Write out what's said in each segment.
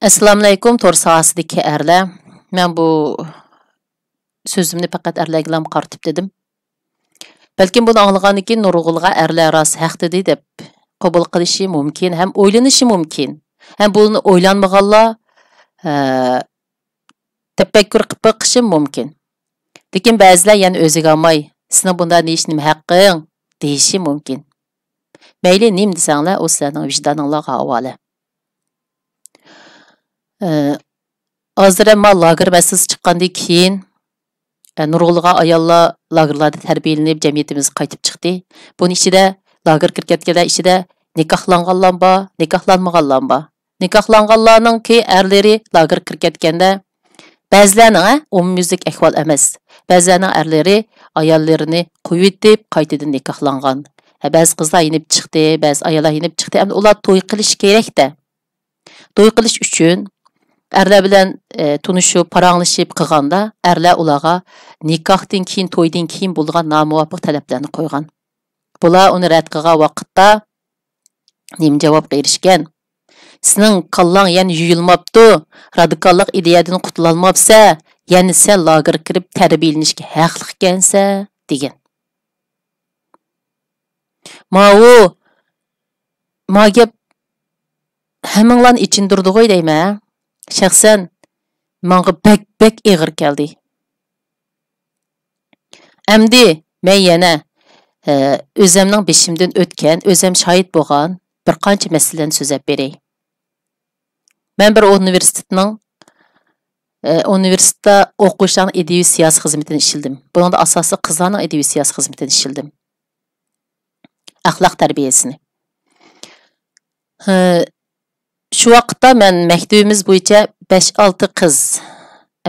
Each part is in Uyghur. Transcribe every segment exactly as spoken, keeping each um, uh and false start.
ئەسسالامۇئەلەيكۇم، تور ساھەسىدىكى ئەرلەر. مەن بۇ سۆزۈمنى پەقەت ئەرلەرگىلا قارىتىپ دېدىم. بەلكىم بۇنى ئاڭلىغاندىن كېيىن نۇرغۇنلىغان ئەرلەر راست ھەق دېدى دەپ قوبۇل قىلىشى مۇمكىن ھەم ئويلىنىشى مۇمكىن. ھەم بۇنى ئويلانمىغانلار، ئە، تەپەككۇر قىلىپ بېقىشى مۇمكىن. لېكىن بەزىلەر يەنە ئۆزىگە ئالماي، سېنىڭ بۇنداق دېيىش نېمە ھەققىڭ؟ دېيىشى مۇمكىن. مەيلى نېمە دېسەڭلار، ئۇ سىلەرنىڭ ۋىجدانىڭلارغا ھاۋالە. ئە، ھازىر ئەمما لاگېر مەسىلىسى چىققاندىن كېيىن، ئە، نۇرغۇنلىغان ئاياللار لاگېرلاردا تەربىيەلىنىپ، جەمئىيىتىمىزگە قايتىپ چىقتى. بۇنىڭ ئىچىدە لاگېر كىرىپ كەتكەنلەر ئىچىدە نىكاھلانغانلار بار، نىكاھلانمىغانلار بار. نىكاھلانغانلارنىڭكى ئەرلىرى لاگېر كىرىپ كەتكەندە، بەزىلەرنىڭ، ھە، ئومۇميۈزلۈك ئەھۋال ئەمەس، بەزىلەرنىڭ ئەرلىرى ئاياللىرىنى قويۇۋېتىپ، قايتىدىن نىكاھلانغان. ھە، بەزى قىزلار يېنىپ چىقتى، بەزى ئاياللار يېنىپ چىقتى. ئەمدى ئۇلار توي قىلىشى كېرەك-دە. توي قىلىش ئۈچۈن ئەرلەر بىلەن، ئە، تونۇشۇپ، پاراڭلىشىپ قىلغاندا، ئەرلەر ئۇلارغا نىكاھتىن كېيىن، تويدىن كېيىن بولىدىغان نامۇۋاپىق تەلەپلەرنى قويغان. بۇلار ئۇنى رەت قىلغان ۋاقىتتا نېمە جاۋابقا ئېرىشكەن؟ «سېنىڭ كاللاڭ يەنە يۇيۇلماپتۇ، رادىكاللىق ئىدىيەدىن قۇتۇلالماپسەن، يەنە سەن لاگېرغا كىرىپ تەربىيەلىنىشكە ھەقلىق ئىكەنسەن» دېگەن. ماۋۇ، ما گەپ ھەممىڭلارنى ئېچىندۇرىدىغۇ دەيمەن. شەخسەن ماڭا بەك، بەك ئېغىر كەلدى. ئەمدى مەن يەنە، ئە، ئۆزەمنىڭ بېشىمدىن ئۆتكەن، ئۆزەم شاھىت بولغان بىر قانچە مەسىلىلەرنى سۆزلەپ بېرەي. مەن بىر ئۇنىۋېرسىتېتنىڭ، ئە، ئۇنىۋېرسىتېتتا ئوقۇغۇچىلارنىڭ ئىدىيىۋى سىياسىي خىزمىتىنى ئىشلىدىم. بۇنىڭدا ئاساسلىق قىزلارنىڭ ئىدىيىۋى سىياسىي خىزمىتىنى ئىشلىدىم. ئەخلاق تەربىيەسىنى. ھە، شۇ ۋاقىتتا مەن مەكتىۋىمىز بويىچە بەش-ئالتە قىز،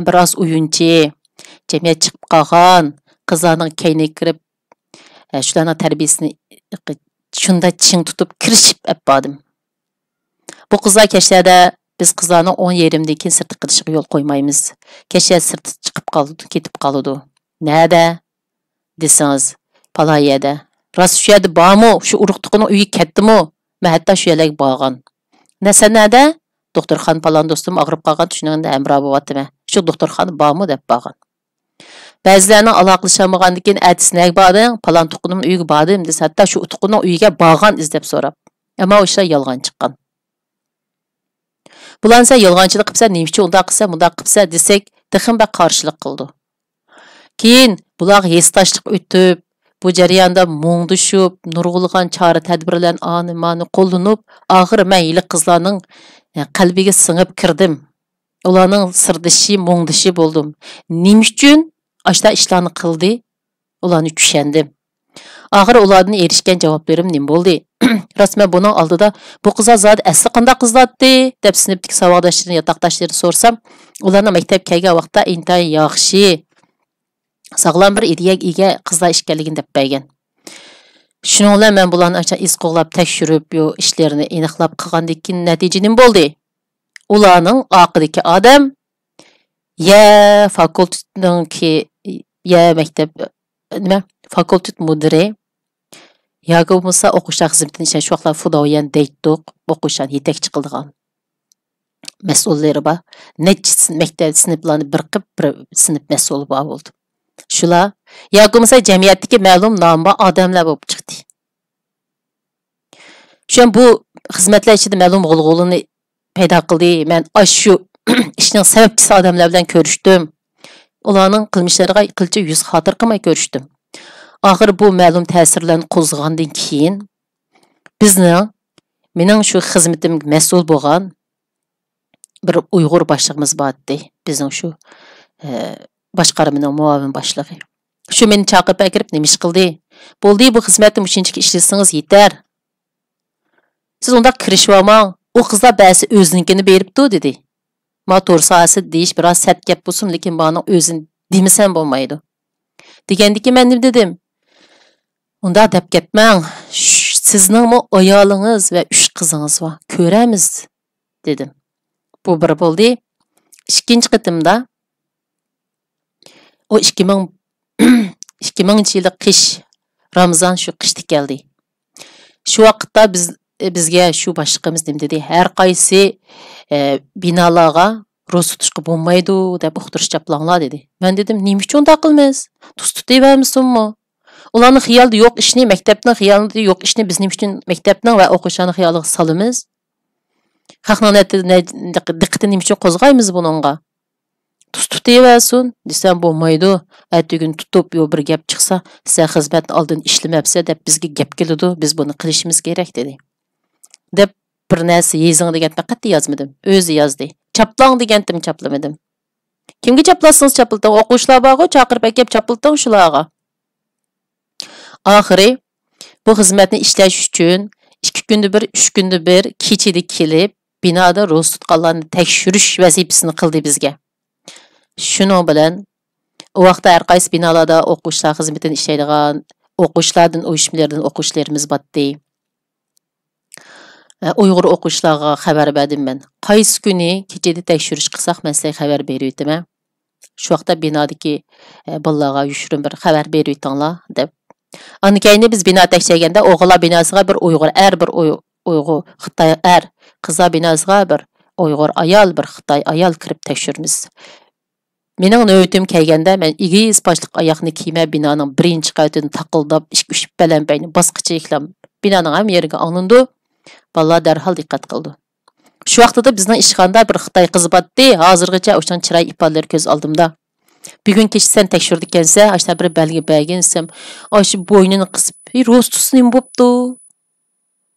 بىر ئاز ئويۇنچى، جەمئىيەت چىقىپ قالغان قىزلارنىڭ كەينىگە كىرىپ، ھە، شۇلارنىڭ تەربىيەسىنى شۇنداق چىڭ تۇتۇپ كىرىشىپ ئەپ باردىم. بۇ قىزلار كەچلەردە، بىز قىزلارنىڭ ئون يېرىمدىن كېيىن سىرتقا قېلىشىغا يول قويمايمىز. كەچلەر سىرتقا چىقىپ قالىدۇ، كېتىپ قالىدۇ. نەدە؟ دېسىڭىز، پالان يەردە. راست شۇ يەردە بارمۇ؟ شۇ ئۇرۇق-تۇغقىنىڭ ئۆيىگە كەتتىمۇ؟ مەن ھەتتا شۇ يەرلەرگە بارغان. نە، سەن نەدە؟ دوختۇرخانا، پالان دوستۇم ئاغرىپ قالغان، شۇنىڭ بىلەن ھەمراھ بولۇۋاتىمەن. شۇ دوختۇرخانا بارمۇ؟ دەپ بارغان. بەزىلەرنىڭ ئالاقىلىشالمىغاندىن كېيىن، ئەتىسى نەگە باردىڭ؟ پالان تۇغقىنىمنىڭ ئۆيىگە باردىم دېسە، ھەتتا شۇ تۇغقىنىنىڭ ئۆيىگە بارغان ئىزدەپ سوراپ. ئەمما ئۇ ئىشلار يالغان چىققان. بۇلارنى سەن يالغانچىلىق قىپسەن، نېمە ئۈچۈن ئۇنداق قىپسەن، مۇنداق قىپسەن دېسەك، تېخىمۇ بەك قارشىلىق قىلىدۇ. كېيىن بۇلارغا ھېسداشلىق ئۆتۈپ، بۇ جەرياندا مۇڭدىشىپ، نۇرغۇنلىغان چارە-تەدبىرلەرنى ئانى-مانى قوللىنىپ، ئاخىرى مەن ھېلىقى قىزلارنىڭ، ئە، قەلبىگە سىڭىپ كىردىم. ئۇلارنىڭ سىردىشى، مۇڭدىشى بولدۇم. نېمە ئۈچۈن ئاشۇنداق ئىشلارنى قىلدى؟ ئۇلارنى چۈشەندىم. ئاخىرى ئۇلاردىن ئېرىشكەن جاۋابلىرىم نېمە بولدى؟ راست، مەن بۇنىڭ ئالدىدا، «بۇ قىزلار زادى ئەسلى قانداق قىزلارتتى؟» دەپ سىنىپتىكى ساۋاقداشلىرىنى، ياتاقداشلىرىنى سورىسام، ئۇلارنىڭ مەكتەپكە كەلگەن ۋاقىتتا ئىنتايىن ياخشى، ساغلام بىر ئىدىيەگە ئىگە قىزلار ئىكەنلىكىنى دەپ بەرگەن. شۇنىڭ بىلەن مەن بۇلارنى ئاشۇ ئىز قوغلاپ تەكشۈرۈپ، يو، ئىشلىرىنى ئېنىقلاپ قىلغاندىن كېيىن نەتىجە نېمە بولدى؟ ئۇلارنىڭ ئارقىدىكى ئادەم يا فاكۇلتېتنىڭكى، يا مەكتەپ، نېمە، فاكۇلتېت مۇدىرى ياكى بولمىسا ئوقۇغۇچىلار خىزمىتىنى، شۇ ۋاقىتلار فۇداۋيەن دەيتتۇق، ئوقۇغۇچىلارنى يېتەكچى قىلىدىغان مەسئۇللىرى بار. نەچچە سىن-، مەكتەپ سىنىپلارنى بىر قىلىپ، بىر سىنىپ مەسئۇلى بار بولدى. شۇلار ياكى بولمىسا جەمئىيەتتىكى مەلۇم نامى بار ئادەملەر بولۇپ چىقتى. شۇ بۇ خىزمەتلەر ئىچىدە مەلۇم غۇلغۇلىنى پەيدا قىلدى. مەن ئاشۇ ئىشنىڭ سەۋەبچىسى ئادەملەر بىلەن كۆرۈشتۈم. ئۇلارنىڭ قىلمىشلىرىغا قىلچە يۈز خاتىرە قىلماي كۆرۈشتۈم. ئاخىرى بۇ مەلۇم تەسىرلەرنى قوزغىغاندىن كېيىن، بىزنىڭ، مېنىڭ شۇ خىزمىتىمگە مەسئۇل بولغان بىر ئۇيغۇر باشلىقىمىز بار ئىدى. بىزنىڭ شۇ، ئە، باشقارمىنىڭ مۇئاۋىن باشلىقى. شۇ مېنى چاقىرىپ ئەكىرىپ نېمە ئىش قىلدى؟ «بولدى، بۇ خىزمەتنى مۇشۇنچىكى ئىشلىسىڭىز يېتەر. سىز ئۇنداق كىرىشىۋالماڭ. ئۇ قىزلار بەزىسى ئۆزىنىڭكىنى بېرىپتۇ» دېدى. ما تور ساھەسى دېيىش بىراز سەت گەپ بولسۇن، لېكىن بارنىڭ ئۆزىنى دېمىسەم بولمايدۇ. دېگەندىكىن مەن نېمە دېدىم؟ «ئۇنداق دەپ كەتمەڭ. ش-، سىزنىڭمۇ ئايالىڭىز ۋە ئۈچ قىزىڭىز بار. كۆرەرمىز» دېدىم. بۇ بىر بولدى. ئىككىنچى قېتىمدا ئۇ ئىككى مىڭ، ئىككى مىڭىنچى يىلى قىش، رامىزان شۇ قىشتا كەلدى. شۇ ۋاقىتتا بىز، بىزگە شۇ باشلىقىمىز نېمە دېدى؟ «ھەر قايسى، ئە، بىنالارغا روزا تۇتۇشقا بولمايدۇ دەپ ئۇقتۇرۇش چاپلاڭلار دېدى. مەن دېدىم، نېمە ئۈچۈن ئۇنداق قىلىمىز؟ تۇز تۇتۇۋەرمىسۇنمۇ؟ ئۇلارنىڭ خىيالىدا يوق ئىشنى، مەكتەپنىڭ خىيالىدا يوق ئىشنى بىز نېمە ئۈچۈن مەكتەپنىڭ ۋە ئوقۇغۇچىلارنىڭ خىيالىغا سالىمىز؟ خەقنىڭ نەتىجە-، دىققىتىنى نېمە ئۈچۈن قوزغايمىز بۇنىڭغا؟ تۇز تۇتۇۋەرسۇن دېسەم بولمايدۇ. ئەتىگۈن تۇتۇپ، يو بىر گەپ چىقسا، سەن خىزمەتنى ئالدىن ئىشلىمەپسەن دەپ بىزگە گەپ كېلىدۇ، بىز بۇنى قىلىشىمىز كېرەك دېدى. دەپ بىر نەرسە يېزىڭ دېگەندە قەتئىي يازمىدىم. ئۆزى يازدى. چاپلاڭ دېگەنتىم، چاپلىمىدىم. كىمگە چاپلاتسىڭىز چاپلىتىڭ، ئوقۇغۇچىلار بارغۇ، چاقىرىپ ئەكەپ چاپلىتىڭ شۇلارغا. ئاخىرى بۇ خىزمەتنى ئىشلەش ئۈچۈن ئىككى كۈندە بىر، ئۈچ كۈندە بىر كېچىدە كېلىپ، بىنادا روزا تۇتقانلارنى تەكشۈرۈش ۋەزىپىسىنى قىلدى بىزگە. شۇنىڭ بىلەن ئۇ ۋاقىتتا ھەر قايسى بىنالاردا ئوقۇغۇچىلار خىزمىتىنى ئىشلەيدىغان ئوقۇغۇچىلاردىن، ئۇيۇشمىلىرىدىن ئوقۇغۇچىلىرىمىز بارتتى. ئە، ئۇيغۇر ئوقۇغۇچىلارغا خەۋەر بەردىم مەن. قايسى كۈنى كېچىدە تەكشۈرۈش قىلساق، مەن سىلەرگە خەۋەر بېرىۋېتىمەن. شۇ ۋاقىتتا بىنادىكى، ئە، بالىلارغا يوشۇرۇن بىر خەۋەر بېرىۋېتىڭلار، دەپ. ئاندىن كەينى بىز بىنا تەكشۈرگەندە، ئوغۇللار بىناسىغا بىر ئۇيغۇر ئەر، بىر ئۇي-، ئۇيغۇر، خىتاي ئەر، قىزلار بىناسىغا بىر ئۇيغۇر ئايال، بىر خىتاي ئايال كىرىپ تەكشۈرىمىز. مېنىڭ نۆۋىتىم كەلگەندە، مەن ئېگىز پاشلىق ئاياغنى كىيمەي، بىنانىڭ بىرىنچى قەۋىتىدىن تاقىلداپ، ئىككى-ئۈچ پەلەمپەينى باسقىچە ئېكىلام. بىنانىڭ ھەممە يېرىگە ئاڭلىنىدۇ. بالىلار دەرھال دىققەت قىلىدۇ. شۇ ۋاقتىدا بىزنىڭ ئىشخانىدا بىر خىتاي قىزى بارتتى. ھازىرغىچە ئۇنىڭ چىراي ئىپادىلىرى كۆز ئالدىمدا. بۈگۈن كەچتە سەن تەكشۈردىكەنسەن، ئاشۇنداق بىر بەلگە بەرگىن دېسەم، ئاشۇ بوينىنى قىسىپ، «ئەي، روزا تۇتسا نېمە بوپتۇ؟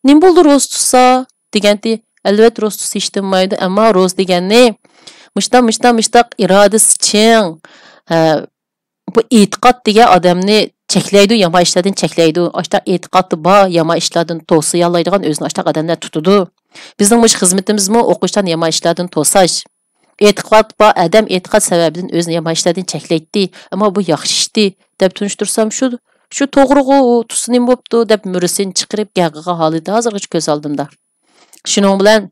نېمە بولدى روزا تۇتسا؟» دېگەنتى. ئەلۋەتتە، روزا تۇتسا ھېچ نېمە بولمايدۇ، ئەمما روزا دېگەننى مۇشتا، مۇشتا، مۇشتاق ئىرادىسى چىڭ، ھە، بۇ ئېتىقاد دېگەن ئادەمنى چەكلەيدۇ، يامان ئىشلاردىن چەكلەيدۇ. ئاشۇنداق ئېتىقادى بار، يامان ئىشلاردىن توسىيالايدىغان ئۆزىنى ئاشۇنداق ئادەملەر تۇتىدۇ. بىزنىڭ مۇشۇ خىزمىتىمىزمۇ ئوقۇغۇچىلارنى يامان ئىشلاردىن توساش. ئېتىقاد بار ئادەم ئېتىقاد سەۋەبىدىن ئۆزىنى يامان ئىشلاردىن چەكلەيتتى، ئەمما بۇ ياخشى ئىشتى دەپ تونۇشتۇرسام، شۇ، شۇ توغرىغۇ، تۇتسا نېمە بوپتۇ دەپ مۈرىسىنى چىقىرىپ گەغىغا ھالىدى ھازىرغىچە كۆز ئالدىمدا. شۇنىڭ بىلەن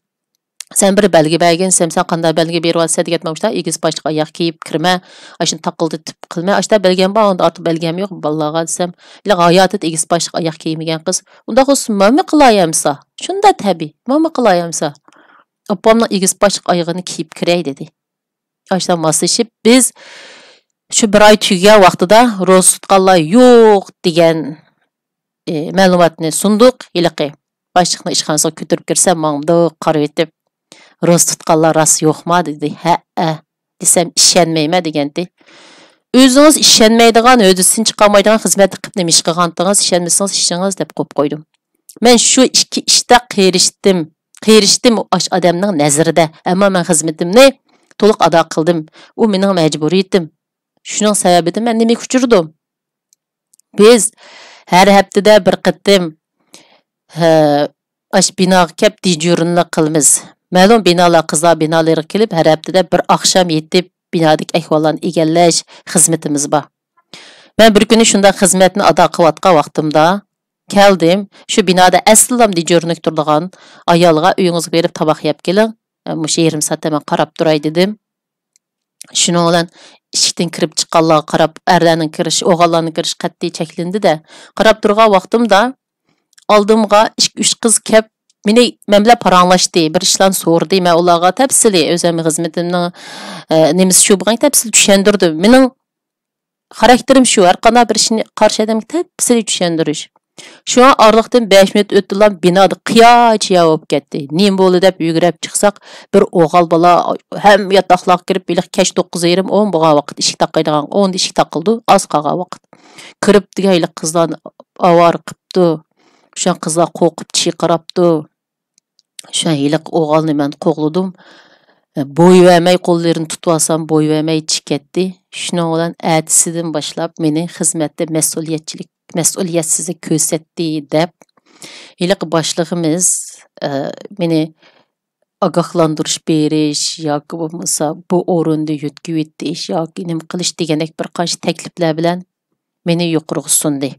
سەن بىر بەلگە بەرگىن دېسەم، سەن قانداق بەلگە بېرىۋاتىسەن دېگەن، مۇشۇنداق ئېگىز پاشلىق ئاياغ كىيىپ كىرمە، ئاشۇنى تاقىلدىتىپ قىلمە، ئاشۇنداق بەلگەم بار، ئۇندىن ئارتۇق بەلگەم يوق بالىلارغا دېسەم، ھېلىقى ھاياتىدا ئېگىز پاشلىق ئاياغ كىيمىگەن قىز، ئۇنداق بولسا ماما قىلايەمسا، شۇنداق تەبىئىي، ماما قىلايەمسا. ئاپامنىڭ ئېگىز پاشلىق ئايىغىنى كىيىپ كىرەي دېدى. ئاشۇنداق ماسلىشىپ، بىز شۇ بىر ئاي تۈگىگەن ۋاقتىدا روزا تۇتقانلار يوق دېگەن، ئى، مەلۇماتنى سۇندۇق. ھېلىقى باشلىقنىڭ ئىشخانىسىغا كۆتۈرۈپ كىرسەم، ماڭا مۇنداق قارىۋېتىپ، روزا تۇتقانلار راست يوقما دېدى. ھەئە دېسەم، ئىشەنمەيمەن دېگەنتى. ئۆزىڭىز ئىشەنمەيدىغان، ھۆددىسىدىن چىقالمايدىغان خىزمەتنى قىلىپ نېمە ئىش قىلغانتىڭىز؟ ئىشەنمىسىڭىز ئىشىڭىز دەپ قويۇپ قويدۇم. مەن شۇ ئىككى ئىشتا قېرىشتىم. قېرىشتىم ئاشۇ ئادەمنىڭ نەزىرىدە. ئەمما مەن خىزمىتىمنى تولۇق ئادا قىلدىم. ئۇ مېنىڭ مەجبۇرىيىتىم. شۇنىڭ سەۋەبىدىن مەن نېمىگە ئۇچرىدىم؟ بىز ھەر ھەپتىدە بىر قېتىم، ھە، ئاشۇ بىناغا كەپ دېجۇرنىلىق قىلىمىز. مەلۇم بىنالار، قىزلار بىنالىرىغا كېلىپ، ھەر ھەپتىدە بىر ئاخشام يېتىپ، بىنادىكى ئەھۋاللارنى ئىگىلەش خىزمىتىمىز بار. مەن بىر كۈنى شۇنداق خىزمەتنى ئادا قىلىۋاتقان ۋاقتىمدا كەلدىم. شۇ بىنادا ئەسلىلا دېجۇرنىك تۇرىدىغان ئايالغا، «ئۆيىڭىزگە بېرىپ تاماق يەپ كېلىڭ، مۇشۇ يېرىم سائەتتە مەن قاراپ تۇراي» دېدىم. شۇنىڭ بىلەن ئىشىكتىن كىرىپ چىققانلارغا قاراپ، ئەرلەرنىڭ كىرىش، ئوغۇللارنىڭ كىرىشى قەتئىي چەكلىندى-دە. قاراپ تۇرغان ۋاقتىمدا ئالدىمغا ئىككى-ئۈچ قىز كەپ، مېنى، مەن بىلەن پاراڭلاشتى، بىر ئىشلارنى سورىدى. مەن ئۇلارغا تەپسىلىي ئۆزۈمنىڭ خىزمىتىمنىڭ، ئە، نېمىسى شۇ بولغان تەپسىلىي چۈشەندۈردۈم. مېنىڭ خاراكتېرىم شۇ، ھەر قانداق بىر ئىشنى قارشى ئادەمگە تەپسىلىي چۈشەندۈرۈش. شۇڭا ئارىلىقتىن بەش مىنۇت ئۆتتىلا بىنادا قىيا-چىيا بولۇپ كەتتى. نېمە بولدى دەپ يۈگۈرۈپ چىقساق، بىر ئوغۇل بالا ھەممە ياتاقلارغا كىرىپ، ھېلىقى كەچ توققۇز يېرىم، ئون بولغان ۋاقىت ئىشىك تاقايدىغان، ئوندا ئىشىك تاقىلىدۇ، ئاز قالغان ۋاقىت. كىرىپ دېگەن ھېلىقى قىزلارنى ئاۋارە قىپتۇ. شۇ قىزلار قورقۇپ چىرقىراپتۇ. شۇ ھېلىقى ئوغۇلنى مەن قوغلىدىم. بوي بەرمەي قوللىرىنى تۇتۇۋالسام، بوي بەرمەي چىقىپ كەتتى. شۇنىڭ بىلەن ئەتىسىدىن باشلاپ مېنى خىزمەتتە مەسئۇلىيەتچىلىك، مەسئۇلىيەتسىزلىك كۆرسەتتى دەپ، ھېلىقى باشلىقىمىز، ئە، مېنى ئاگاھلاندۇرۇش بېرىش ياكى بولمىسا بۇ ئورۇندا يۆتكىۋېتىش ياكى نېمە قىلىش دېگەندەك بىر قانچە تەكلىپلەر بىلەن مېنى يۇقىرىغا سۇندى.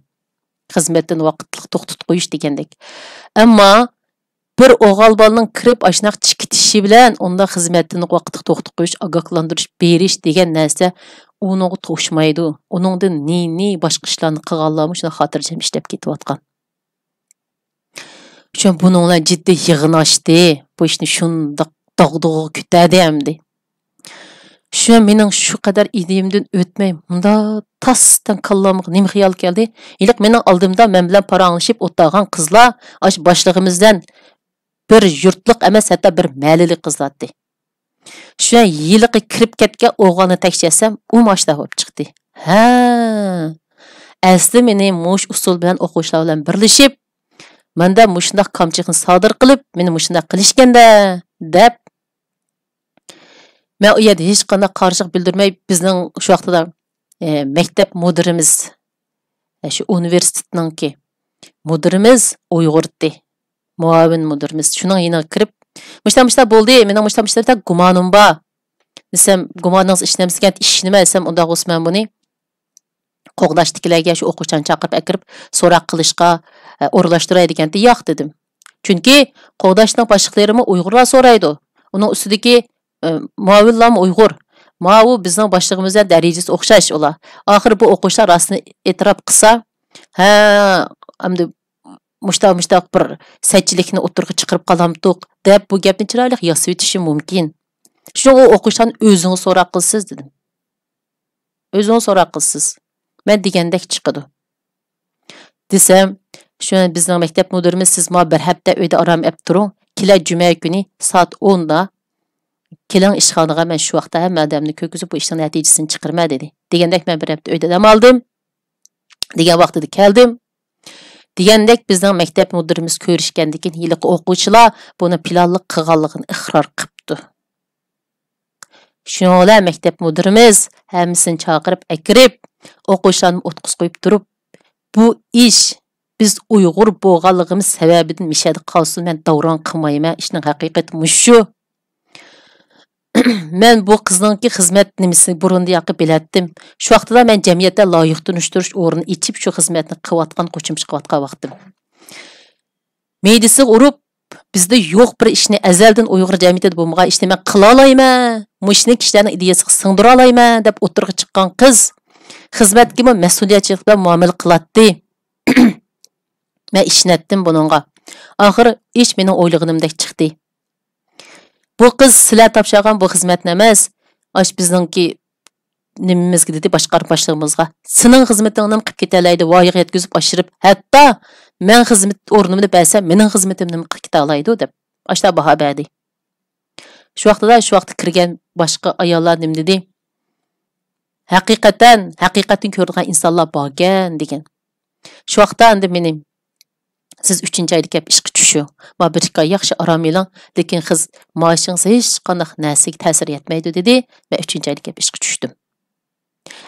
خىزمەتتىن ۋاقىتلىق توختىتىپ قويۇش دېگەندەك. ئەمما بىر ئوغۇل بالىنىڭ كىرىپ ئاشۇنداق چىقىۋېتىشى بىلەن ئۇنداق خىزمەتتىن ۋاقىتلىق توختىتىپ قويۇش، ئاگاھلاندۇرۇش بېرىش دېگەن نەرسە ئۇنىڭغا توشمايدۇ. ئۇنىڭدىن نى-نى باشقا ئىشلارنى قىلغانلارمۇ شۇنداق خاتىرجەم ئىشلەپ كېتىۋاتقان. شۇ بۇنىڭ بىلەن جىددىي يىغىن ئاچتى. بۇ ئىشنى شۇنداق داغدۇغىغا كۆتەردى ئەمدى. شۇ مېنىڭ شۇ قەدەر ئىدىيەمدىن ئۆتمەي، مۇنداق تاستىن كاللامغا نېمە خىيال كەلدى؟ ھېلىقى مېنىڭ ئالدىمدا مەن بىلەن پاراڭلىشىپ ئولتۇرغان قىزلار، ئاشۇ باشلىقىمىز بىلەن بىر يۇرتلۇق ئەمەس، ھەتتا بىر مەھەللىلىك قىزلاتتى. شۇ ھېلىقى كىرىپ كەتكەن ئوغلاننى تەكشەرسەم، ئۇمۇ ئاشۇنداق بولۇپ چىقتى. ھە، ئەسلى مېنى مۇشۇ ئۇسۇل بىلەن ئوقۇغۇچىلار بىلەن بىرلىشىپ، مەندە مۇشۇنداق كامچىلىقنى سادىر قىلىپ، مېنى مۇشۇنداق قىلىشكەندە، دەپ، مەن ئۇ يەردە ھېچقانداق قارشىلىق بىلدۈرمەي، بىزنىڭ شۇ ۋاقتىدا، ئە، مەكتەپ مۇدىرىمىز، ئە، شۇ ئۇنىۋېرسىتېتنىڭكى مۇدىرىمىز ئۇيغۇرتى. مۇئاۋىن مۇدىرىمىز شۇنىڭ يېنىغا كىرىپ، «مۇشتا، مۇشتا بولدى، مېنىڭ مۇشتا، مۇشتا بىر گۇمانىم بار» دېسەم، «گۇمانىڭىز ئىشىنەمسىكەن؟» «ئىشىنىمەن» دېسەم، «ئۇنداق بولسا مەن بۇنى قوغداشتىكىلەرگە، شۇ ئوقۇغۇچىلارنى چاقىرىپ ئەكىرىپ سوراق قىلىشقا، ئە، ئورۇنلاشتۇراي» دېگەنتى. «ياق» دېدىم. چۈنكى قوغداشنىڭ باشلىقلىرىمۇ ئۇيغۇرلار سورايدۇ. ئۇنىڭ ئۈستىدىكى، ئە، مۇئاۋىنلارمۇ ئۇيغۇر. ماۋۇ بىزنىڭ باشلىقىمىز بىلەن دەرىجىسى ئوخشاش ئۇلار. ئاخىرى بۇ ئوقۇغۇچىلار راستىنى ئېتىراپ قىلسا، ھە، ئەمدى مۇشتا-، مۇشتاق بىر سەتچىلىكنى ئوتتۇرىغا چىقىرىپ قالامتۇق دەپ، بۇ گەپنى چىرايلىق ياسىۋېتىشى مۇمكىن. شۇڭا ئۇ ئوقۇغۇچىلارنى ئۆزىڭىز سوراق قىلىسىز دېدىم. ئۆزىڭىز سوراق قىلىسىز. مەن دېگەندەك چىقىدۇ. دېسەم، شۇ بىزنىڭ مەكتەپ مۇدىرىمىز، «سىز مانا بىر ھەپتە ئۆيدە ئارام ئېلىپ تۇرۇڭ. كېلە جۈمە كۈنى سائەت ئوندا كېلىڭ ئىشخانىغا، مەن شۇ ۋاقىتتا ھەممە ئادەمنى كۆرگۈزۈپ، بۇ ئىشنىڭ نەتىجىسىنى چىقىرىمەن» دېدى. دېگەندەك مەن بىر ھەپتە ئۆيدە دەم ئالدىم. دېگەن ۋاقتىدا كەلدىم. دېگەندەك بىزنىڭ مەكتەپ مۇدىرىمىز كۆرۈشكەندىن كېيىن ھېلىقى ئوقۇغۇچىلار بۇنى پىلانلىق قىلغانلىقىنى ئىقرار قىپتۇ. شۇنىڭ بىلەن مەكتەپ مۇدىرىمىز ھەممىسىنى چاقىرىپ ئەكىرىپ، ئوقۇغۇچىلارنى ئوتقۇزۇپ قويۇپ تۇرۇپ، «بۇ ئىش بىز ئۇيغۇر بولغانلىقىمىز سەۋەبىدىن مىشەدە قالسۇن، مەن داۋراڭ قىلمايمەن، ئىشنىڭ ھەقىقىتى مۇشۇ. مەن بۇ قىزنىڭكى خىزمەت نېمىسىنى بۇرۇندىن ياقى بىلەتتىم. شۇ ۋاقتىدا مەن جەمئىيەتتە لايىق تونۇشتۇرۇش ئورنى ئېچىپ، شۇ خىزمەتنى قىلىۋاتقان، قوشۇمچە قىلىۋاتقان ۋاقتىم. مەيدىسىگە ئۇرۇپ، بىزدە يوق بىر ئىشنى، ئەزەلدىن ئۇيغۇر جەمئىيىتىدە بولمىغان ئىشنى مەن قىلالايمەن، مۇشۇنى كىشىلەرنىڭ ئىدىيەسىگە سىڭدۈرالايمەن» دەپ ئوتتۇرىغا چىققان قىز خىزمەتكىمۇ مەسئۇلىيەتچانلىق بىلەن مۇئامىلە قىلاتتى. مەن ئىشىنەتتىم بۇنىڭغا. ئاخىر ئىش مېنىڭ ئويلىغىنىمدەك چىقتى. «بۇ قىز سىلەر تاپشۇرغان بۇ خىزمەتنى ئەمەس، ئاش بىزنىڭكى نېمىمىزگە» دېدى باشقا باشلىقىمىزغا. «سېنىڭ خىزمىتىڭنىمۇ قىلىپ كېتەلەيدۇ، ۋايىغا يەتكۈزۈپ ئاشۇرۇپ، ھەتتا مەن خىزمەت ئورنۇمنى بەرسەم، مېنىڭ خىزمىتىمنىمۇ قىلىپ كېتەلەيدۇ» دەپ ئاشۇنداق باھا بەردى. شۇ ۋاقتىدا، شۇ ۋاقىتتا كىرگەن باشقا ئاياللار نېمە دېدى؟ «ھەقىقەتەن، ھەقىقەتنى كۆرىدىغان ئىنسانلار باركەن» دېگەن. شۇ ۋاقىتتا ئەمدى مېنى، «سىز ئۈچىنچى ئايدا كەپ ئىشقا چۈشۈڭ. ما بىر ئىككى ئاي ياخشى ئارام ئېلىڭ، لېكىن خىز مائاشىڭىز ھېچقانداق نەرسىگە تەسىر يەتمەيدۇ» دېدى. مەن ئۈچىنچى ئايدا كەپ ئىشقا چۈشتۈم.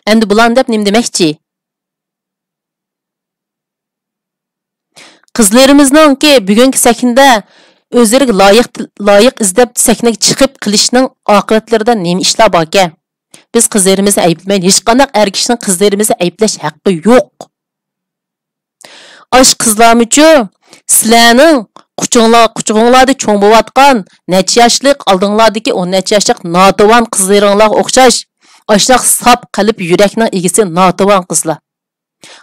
ئەمدى بۇلارنى دەپ نېمە دېمەكچى؟ قىزلىرىمىزنىڭكى بۈگۈنكى سەھنىدە ئۆزلىرىگە لايىق، لايىق ئىزدەپ سەھنىگە چىقىپ قېلىشنىڭ ئاقىۋەتلىرىدە نېمە ئىشلار باركەن؟ بىز قىزلىرىمىزنى ئەيىبلىمەيلى. ھېچقانداق ئەر كىشىنىڭ قىزلىرىمىزنى ئەيىبلەش ھەققى يوق. ئاش قىزلارمۇچۇ، سىلەرنىڭ قۇچۇڭلار، قۇچىقىڭلاردا چوڭ بولۇۋاتقان، نەچچە ياشلىق، ئالدىڭلاردىكى ئون نەچچە ياشلىق ناتىۋان قىزلىرىڭلارغا ئوخشاش، ئاشۇنداق ساپ قەلب، يۈرەكنىڭ ئىگىسى ناتىۋان قىزلار.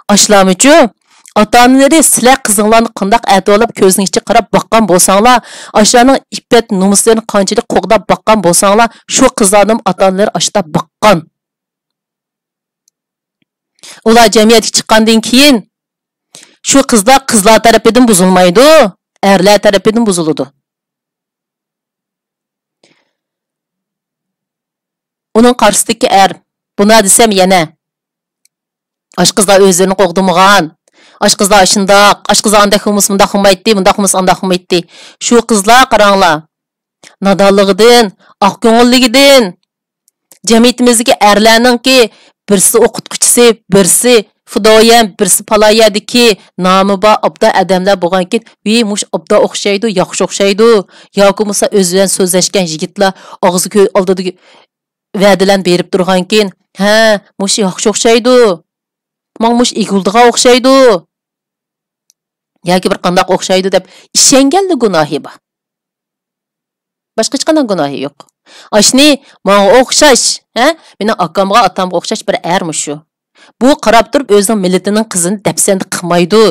ئاشۇلارمۇچۇ، ئاتا-ئانىلىرى سىلەر قىزىڭلارنى قانداق ئەتىۋالىپ، كۆزىنىڭ ئىچىگە قاراپ باققان بولساڭلار، ئاشۇلارنىڭ ئىپپەت-نومۇسلىرىنى قانچىلىك قوغداپ باققان بولساڭلار، شۇ قىزلارنىمۇ ئاتا-ئانىلىرى ئاشۇنداق باققان. ئۇلار جەمئىيەتكە چىققاندىن كېيىن، شۇ قىزلار قىزلار تەرىپىدىن بۇزۇلمايدۇ، ئەرلەر تەرىپىدىن بۇزۇلىدۇ. ئۇنىڭ قارشىسىدىكى ئەر، بۇنا دېسەم يەنە، ئاشۇ قىزلار ئۆزلىرىنى قوغدىمىغان، ئاشۇ قىزلار ئاشۇنداق، ئاشۇ قىزلار ئانداق بولمىسا مۇنداق بولمايتتى، مۇنداق بولمىسا ئانداق بولمايتتى. شۇ قىزلار قاراڭلار، نادانلىقىدىن، ئاقكۆڭۈللۈكىدىن، جەمئىيىتىمىزدىكى ئەرلەرنىڭكى بىرسى ئوقۇتقۇچىسى، بىرسى فىدايەن، بىرسى پالايەدىكى نامى بار ئابدا ئادەملەر بولغانكىن، ۋى مۇشۇ ئابدا ئوخشايدۇ، ياخشى ئوخشايدۇ، ياكى بولمىسا ئۆزى بىلەن سۆزلەشكەن يىگىتلەر ئاغزى كۆ-، ئالدىدا ۋەدىلەرنى بېرىپ تۇرغانكىن، ھە، مۇشۇ ياخشى ئوخشايدۇ، ماڭا مۇشۇ ئىگە بولىدىغان ئوخشايدۇ. ياكى بىر قانداق ئوخشايدۇ دەپ ئىشەنگەنلا گۇناھى بار. باشقا ھېچقانداق گۇناھى يوق. ئاشنى ماڭا ئوخشاش، ھە؟ مېنىڭ ئاكامغا، ئاتامغا ئوخشاش بىر ئەر مۇشۇ. بۇ قاراپ تۇرۇپ ئۆزىنىڭ مىللىتىنىڭ قىزىنى دەپسەندە قىلمايدۇ.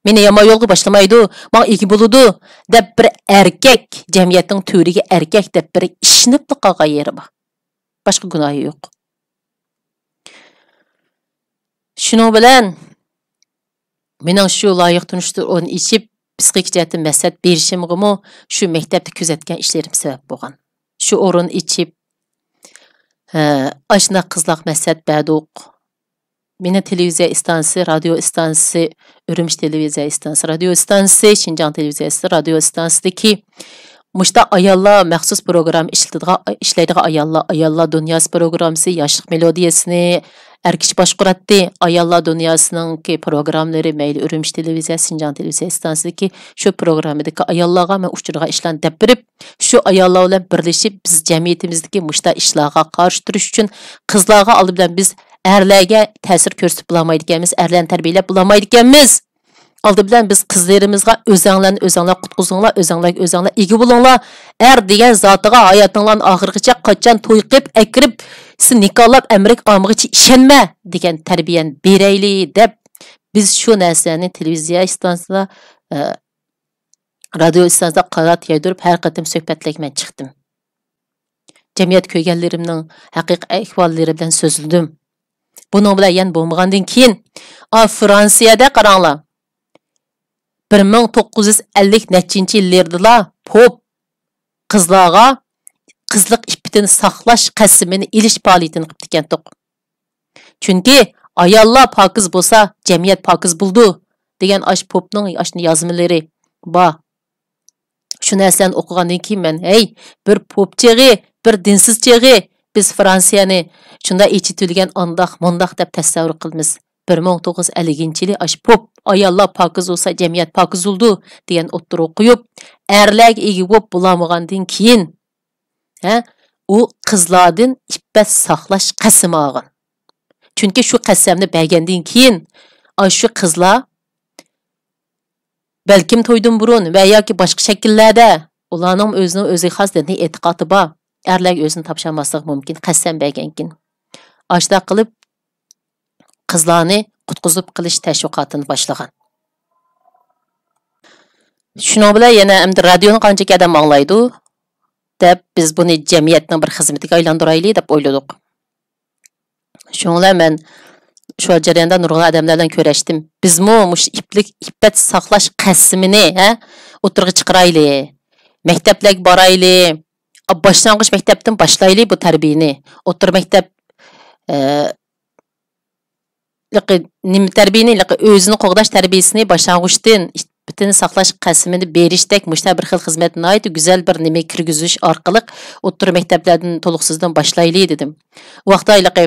مېنى يامان يولغا باشلىمايدۇ، ماڭا ئىگە بولىدۇ، دەپ بىر ئەركەك، جەمئىيەتنىڭ تۆرىگە ئەركەك دەپ بىر ئىشىنىپلا قالغان يېرى بار. باشقا گۇناھى يوق. شۇنىڭ بىلەن مېنىڭ شۇ لايىق تونۇشتۇر ئورنى ئېچىپ، پسىخىك جەھەتتىن مەسلىھەت بېرىشىمغىمۇ شۇ مەكتەپتە كۆزەتكەن ئىشلىرىم سەۋەب بولغان. شۇ ئورۇن ئېچىپ، ھە، ئاشۇنداق قىزلارغا مەسلىھەت بەردۇق. مېنىڭ تېلېۋىزىيە ئىستانسىسى، رادىيو ئىستانسىسى، ئۈرۈمچى تېلېۋىزىيە ئىستانسىسى، رادىيو ئىستانسىسى، شىنجاڭ تېلېۋىزىيەسى، رادىيو ئىستانسىسىدىكى مۇشۇنداق ئاياللار مەخسۇس پروگرامما ئىشلىتىدىغان، ئىشلەيدىغان ئاياللار، ئاياللار دۇنياسى پروگراممىسى، ياشلىق مېلودىيەسىنى ئەر كىشى باشقۇراتتى. ئاياللار دۇنياسىنىڭكى پروگراممىلىرى مەيلى ئۈرۈمچى تېلېۋىزىيە، شىنجاڭ تېلېۋىزىيە ئىستانسىسىدىكى شۇ پروگراممىدىكى ئاياللارغا مەن ئۇچرىدىغان ئىشلارنى دەپ بېرىپ، شۇ ئاياللار بىلەن بىرلىشىپ، بىز جەمئىيىتىمىزدىكى مۇشۇنداق ئىشلارغا قارشى تۇرۇش ئۈچۈن قىزلارغا ئالدى بىلەن بىز ئەرلەرگە تەسىر كۆرسىتىپ بولالمايدىكەنمىز، ئەرلەرنى تەربىيەلەپ بولالمايدىكەنمىز. ئالدى بىلەن بىز قىزلىرىمىزغا ئۆزەڭلارنى ئۆزەڭلار قۇتقۇزۇڭلار، ئۆزەڭلارگە ئۆزەڭلار ئىگە بولۇڭلار، ئەر دېگەن زاتىغا ھاياتىڭلارنىڭ ئاخىرىغىچە قاچان توي قىلىپ ئەكىرىپ، سىز نىكاھلاپ ئەمرىكە ئالمىغىچە ئىشەنمە دېگەن تەربىيەنى بېرەيلى دەپ، بىز شۇ نەرسىلەرنى تېلېۋىزىيە ئىستانسىسىدا، ئە، رادىيو ئىستانسىسىدا قانات يايدۇرۇپ ھەر قېتىم سۆھبەتلەرگە مەن چىقتىم. جەمئىيەتتە كۆرگەنلىرىمنىڭ ھەقىقىي ئەھۋاللىرى بىلەن سۆزلىدىم. بۇنىڭ بىلەن يەنە بولمىغاندىن كېيىن، ئا، فرانسىيەدە قاراڭلار، بىر مىڭ توققۇز يۈز ئەللىك نەچچىنچى يىللىرىدىلا پوپ قىزلارغا قىزلىق ئىپپىتىنى ساقلاش قەسىمىنى ئېلىش پائالىيىتىنى قىپتىكەنتۇق. چۈنكى ئاياللار پاكىز بولسا، جەمئىيەت پاكىز بولىدۇ، دېگەن ئاشۇ پوپنىڭ ئاشۇ يازمىلىرى بار. شۇ نەرسىلەرنى ئوقۇغاندىن كېيىن مەن، ھەي، بىر پوپ چېغى، بىر دىنسىز چېغى، بىز فرانسىيەنى شۇنداق ئېچىۋېتىلگەن ئانداق، مۇنداق دەپ تەسەۋۋۇر قىلىمىز. بىر مىڭ توققۇز يۈز ئەللىكىنچى يىلى ئاشۇ پوپ، ئاياللار پاكىز بولسا، جەمئىيەت پاكىز بولىدۇ، دېگەن ئوتتۇرىغا قويۇپ، ئەرلەرگە ئىگە بولۇپ بولالمىغاندىن كېيىن، ھە، ئۇ قىزلاردىن ئىپپەت ساقلاش قەسىمى ئالغان. چۈنكى شۇ قەسەمنى بەرگەندىن كېيىن، ئاشۇ قىزلار بەلكىم تويدىن بۇرۇن ۋە ياكى باشقا شەكىللەردە ئۇلارنىڭ ئۆزىنىڭ ئۆزىگە خاس دىنىي ئېتىقادى بار ئەرلەرگە ئۆزىنى تاپشۇرماسلىقى مۇمكىن، قەسەم بەرگەنكىن. ئاشۇنداق قىلىپ، قىزلارنى قۇتقۇزۇپ قېلىش تەشۋىقاتىنى باشلىغان. شۇنىڭ بىلەن يەنە ئەمدى رادىيونى قانچىكى ئادەم ئاڭلايدۇ دەپ، بىز بۇنى جەمئىيەتنىڭ بىر خىزمىتىگە ئايلاندۇرايلى دەپ ئويلىدۇق. شۇنىڭ بىلەن مەن شۇ جەرياندا نۇرغۇن ئادەملەر بىلەن كۆرۈشتۈم. بىزمۇ مۇشۇ ئىپلىك، ئىپپەت ساقلاش قەسىمىنى، ھە، ئوتتۇرىغا چىقىرايلى. مەكتەپلەرگە بارايلى. باشلانغۇچ مەكتەپتىن باشلايلى بۇ تەربىيەنى. ئوتتۇرا مەكتەپ، ئە، لىقى نېمە تەربىيەنى، لىقى ئۆزىنى قوغداش تەربىيەسىنى باشلانغۇچتىن ئىپپىتىنى ساقلاش قەسىمىنى بېرىشتەك مۇشۇنداق بىر خىل خىزمەتنى ناھايىتى گۈزەل بىر نېمە كىرگۈزۈش ئارقىلىق ئوتتۇرا مەكتەپلەردىن تولۇقسىزدىن باشلايلى دېدىم. ئۇ ۋاقىتتا ھېلىقى،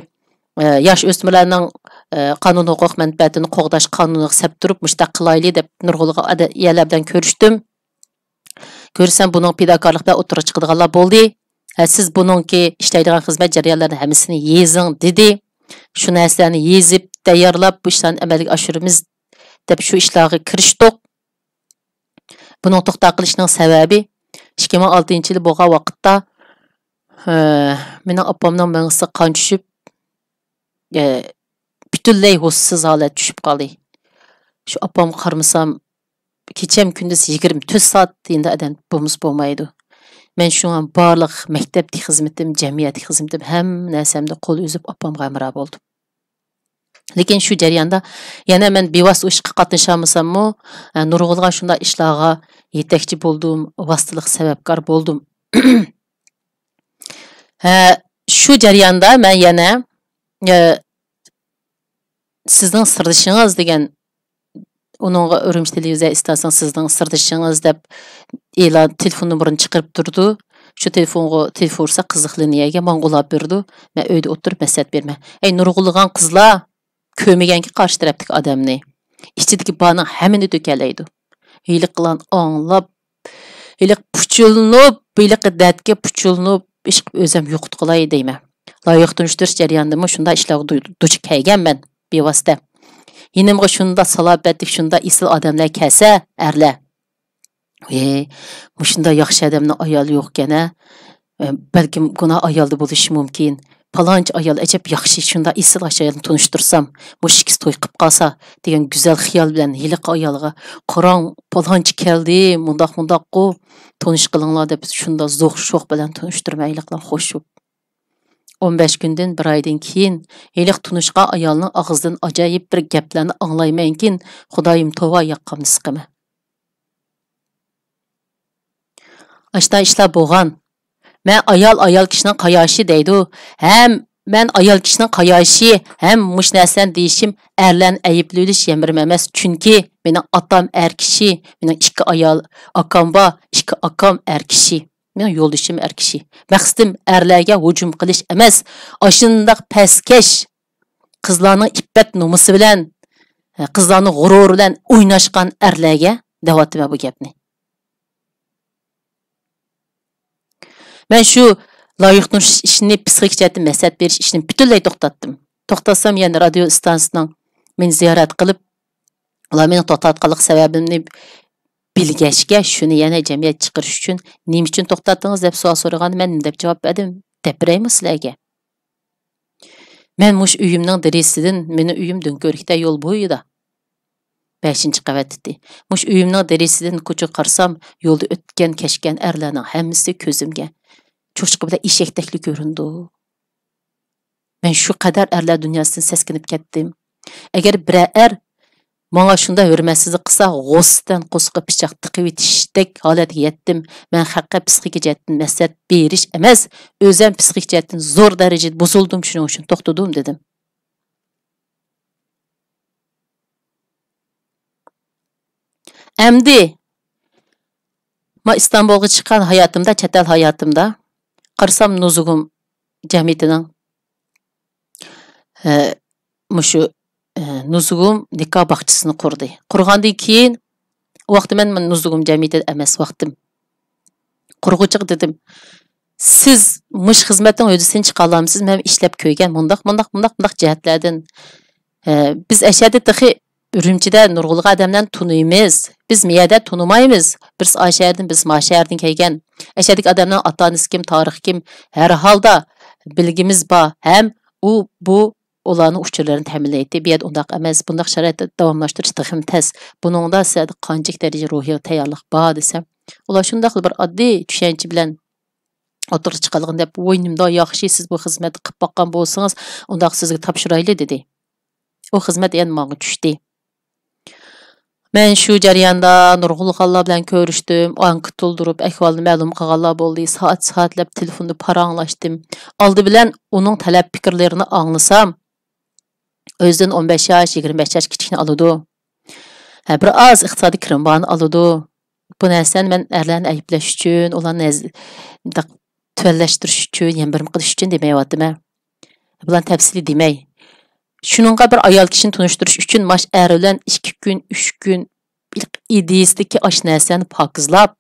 ئە، ياش ئۆسمۈرلەرنىڭ، ئە، قانۇن ھوقۇق مەنپەئەتىنى قوغداش قانۇنىغا سەپ تۇرۇپ مۇشۇنداق قىلايلى دەپ نۇرغۇنلىغان ئادە-، يەرلەر بىلەن كۆرۈشتۈم. كۆرسەم بۇنىڭ پىداكارلىق بىلەن ئوتتۇرىغا چىقىدىغانلار بولدى. ھە، سىز بۇنىڭكى ئىشلەيدىغان خىزمەت جەريانلىرىنى ھەممىسىنى يېزىڭ دېدى. شۇ نەرسىلەرنى يېزىپ تەييارلاپ بۇ ئىشلارنى ئەمەلگە ئاشۇرىمىز دەپ شۇ ئىشلارغا كىرىشتۇق. بۇنىڭ توختاپ قېلىشىنىڭ سەۋەبى، ئىككى مىڭ ئالتىنچى يىلى بولغان ۋاقىتتا، ھە، مېنىڭ ئاپامنىڭ مېڭىسىغا قان چۈشۈپ، ئە، پۈتۈنلەي ھوشسىز ھالەت چۈشۈپ قالدى. شۇ ئاپامغا قارىمىسام، كېچەم كۈندۈز يىگىرمە تۆت سائەت يېنىدا ئادەم بولمىسا بولمايدۇ. مەن شۇڭا بارلىق مەكتەپتىكى خىزمىتىم، جەمئىيەتتىكى خىزمىتىم، ھەممە نەرسەمدە قول ئۈزۈپ ئاپامغا ھەمراھ بولدۇم. لېكىن شۇ جەرياندا يەنە مەن بىۋاسىتە ئۇ ئىشقا قاتنىشالمىساممۇ، ئە، نۇرغۇنلىغان شۇنداق ئىشلارغا يېتەكچى بولدۇم، ۋاسىتىلىق سەۋەبكار بولدۇم. ھە، شۇ جەرياندا مەن يەنە، ئە، سىزنىڭ سىردىشىڭىز دېگەن، ئۇنىڭغا ئۈرۈمچى تېلېۋىزىيە ئىستانسىسىنىڭ سىزنىڭ سىردىشىڭىز دەپ ئېلان، تېلېفون نومۇرىنى چىقىرىپ تۇرىدۇ. شۇ تېلېفونغا تېلېفون ئۇرسا، قىزىق لىنىيەگە ماڭا ئۇلاپ بېرىدۇ. مەن ئۆيدە ئولتۇرۇپ مەسلىھەت بېرىمەن. ئەي، نۇرغۇنلىغان قىزلار كۆرمىگەنكى قارشى تەرەپتىكى ئادەمنى. ئىچىدىكى بارنىڭ ھەممىنى تۆكەلەيدۇ. ھېلىقىلارنى ئاڭلاپ، ھېلىقى پۇچۇلىنىپ، ھېلىقى دەردكە پۇچۇلىنىپ، ئىشقىلىپ ئۆزۈم يوقىتىپ قالاي دەيمەن. لايىق تونۇشتۇرۇش جەريانىدىمۇ شۇنداق ئىشلارغا دۇ-، دۇچ كەلگەنمەن بىۋاسىتە. يېنىمغا شۇنداق سالاپەتلىك، شۇنداق ئېسىل ئادەملەر كەلسە، ئەرلەر، ۋەي، مۇشۇنداق ياخشى ئادەمنىڭ ئايالى يوقكەن ھە. بەلكىم گۇناھ ئايالدا بولۇشى مۇمكىن. پالانچى ئايال ئەجەب ياخشى، شۇنداق ئېسىل ئاشۇ ئايالنى تونۇشتۇرسام، مۇشۇ ئىككىسى توي قىلىپ قالسا، دېگەن گۈزەل خىيال بىلەن ھېلىقى ئايالغا، قاراڭ، پالانچى كەلدى، مۇنداق مۇنداققۇ، تونۇش قىلىڭلار دەپ شۇنداق زوق شوق بىلەن تونۇشتۇرمەن ھېلىقىلار خوشۇپ. ئون بەش كۈندىن، بىر ئايدىن كېيىن ھېلىقى تونۇشقان ئايالنىڭ ئاغزىدىن ئاجايىپ بىر گەپلەرنى ئاڭلايمەنكىن، خۇدايىم توۋا ياقامنى سىقىمەن. ئاشۇنداق ئىشلار بولغان. مەن ئايال ئايال كىشىنىڭ قاياشى دەيدۇ. ھەم مەن ئايال كىشىنىڭ قاياشى، ھەم مۇشۇ نەرسىلەرنى دېيىشىم ئەرلەرنى ئەيىبلىۋېلىش يەنە بىرىم ئەمەس. چۈنكى مېنىڭ ئاتام ئەر كىشى، مېنىڭ ئىككى ئايال ئاكام بار، ئىككى ئاكام ئەر كىشى. مېنىڭ يولدىشىم ئەر كىشى. مەقسىتىم ئەرلەرگە ھۇجۇم قىلىش ئەمەس. ئاشۇنداق پەسكەش، قىزلارنىڭ ئىپپەت نومۇسى بىلەن، قىزلارنىڭ غۇرۇرى بىلەن ئويناشقان ئەرلەرگە دەۋاتىمەن بۇ گەپنى. مەن شۇ لايىقتۇرۇش ئىشىنى پسىخىك جەھەتتىن مەسلىھەت بېرىش ئىشىنى پۈتۈنلەي توختاتتىم. توختاتسام يەنە رادىيو ئىستانسىسىنىڭ مېنى زىيارەت قىلىپ، ئۇلار مېنىڭ توختاتقانلىق سەۋەبىمنى بىلگەچكە، شۇنى يەنە جەمئىيەتكە چىقىرىش ئۈچۈن نېمە ئۈچۈن توختاتتىڭىز دەپ سوئال سورىغاندا، مەن نېمە دەپ جاۋاب بەردىم؟ دەپ بېرەيمۇ سىلەرگە؟ مەن مۇشۇ ئۆيۈمنىڭ دېرىزىسىدىن، مېنىڭ ئۆيۈم دۆڭكۆۋرۈكتە يول بويىدا. بەشىنچى قەۋەتتىتى. مۇشۇ ئۆيۈمنىڭ دېرىزىسىدىن كوچىغا قارىسام، يولدا ئۆتكەن، كەچكەن ئەرلەرنىڭ ھەممىسى كۆزۈمگە چوشقا بىلەن ئېشەكتەكلا كۆرۈنىدۇ. مەن شۇ قەدەر ئەرلەر دۇنياسىدىن سەسكىنىپ كەتتىم. ئەگەر بىرەر ئەر ماڭا شۇنداق ھۆرمەتسىزلىك قىلسا، غوسىتەن قورسىقىغا پىچاق تىقىۋېتىشتەك ھالەتكە يەتتىم. مەن خەققە پسىخىكا جەھەتتىن مەسلىھەت بېرىش ئەمەس، ئۆزۈم پسىخىكا جەھەتتىن زور دەرىجىدە بۇزۇلدۇم، شۇنىڭ ئۈچۈن توختىدىم، دېدىم. ئەمدى ما ئىستانبۇلغا چىققان ھاياتىمدا، چەت ئەل ھاياتىمدا قارىسام، نۇزۇگۇم جەمئىيىتىنىڭ، ئە، مۇشۇ، ئە، نۇزۇگۇم نىكاھ باغچىسىنى قۇردى. قۇرغاندىن كېيىن، ئۇ ۋاقىتتا مەن نۇزۇگۇم جەمئىيىتىدە ئەمەس ۋاقتىم. قۇرغۇچىغا دېدىم، سىز مۇشۇ خىزمەتنىڭ ھۆددىسىدىن چىقالامسىز؟ مەن ئىشلەپ كۆرگەن مۇنداق، مۇنداق، مۇنداق، مۇنداق جەھەتلەردىن. ئە، بىز ئەشەدە تېخى ئۈرۈمچىدە نۇرغۇنلىغان ئادەملەرنى تونۇيمىز. بىز مىيەدە تونۇمايمىز. بىرسى ئا شەھەردىن، بىرسى ما شەھەردىن كەلگەن. ئەشەدىكى ئادەمنىڭ ئاتا-ئانىسى كىم، تارىخى كىم، ھەر ھالدا بىلگىمىز بار. ھەم ئۇ، بۇ ئۇلارنىڭ ئۇچۇرلىرىنى تەمىنلەيتتى. بۇ يەردە ئۇنداق ئەمەس، بۇنداق شارائىتتا داۋاملاشتۇرۇش تېخىمۇ تەس. بۇنىڭدا سىلەردە قانچىلىك دەرىجە روھىي تەييارلىق بار دېسەم، ئۇلار شۇنداقلا بىر ئاددىي چۈشەنچە بىلەن ئوتتۇرىغا چىقارلىغان دەپ، ۋوي نېمىنداق ياخشى، سىز بۇ خىزمەتنى قىلىپ باققان بولسىڭىز، ئۇنداق سىزگە تاپشۇرايلى دېدى. ئۇ خىزمەت يەنە ماڭا چۈشتى. مەن شۇ جەرياندا نۇرغۇنلىغانلار بىلەن كۆرۈشتۈم، ئانكېت تولدۇرۇپ، ئەھۋالنى مەلۇم قىلغانلار بولدى، سائەت-سائەتلەپ تېلېفوندا پاراڭلاشتىم. ئالدى بىلەن ئۇنىڭ تەلەپ پىكىرلىرىنى ئاڭلىسام، ئۆزىدىن ئون بەش ياش، يىگىرمە بەش ياش كىچىكنى ئالىدۇ. ھە، بىر ئاز ئىقتىسادىي كىرىمى بارنى ئالىدۇ. بۇ نەرسىنى مەن ئەرلەرنى ئەيىبلەش ئۈچۈن، ئۇلارنى ھەز-، مۇنداق تۆۋەنلەشتۈرۈش ئۈچۈن، يەنە بىرنېمە قىلىش ئۈچۈن دېمەيۋاتىمەن. بۇلارنى تەپسىلىي دېمەي. شۇنىڭغا بىر ئايال كىشىنى تونۇشتۇرۇش ئۈچۈن ماش ئەر بىلەن ئىككى كۈن، ئۈچ كۈن ئىدىيىسىدىكى ئاشۇ نەرسىلەرنى پاكىزلاپ،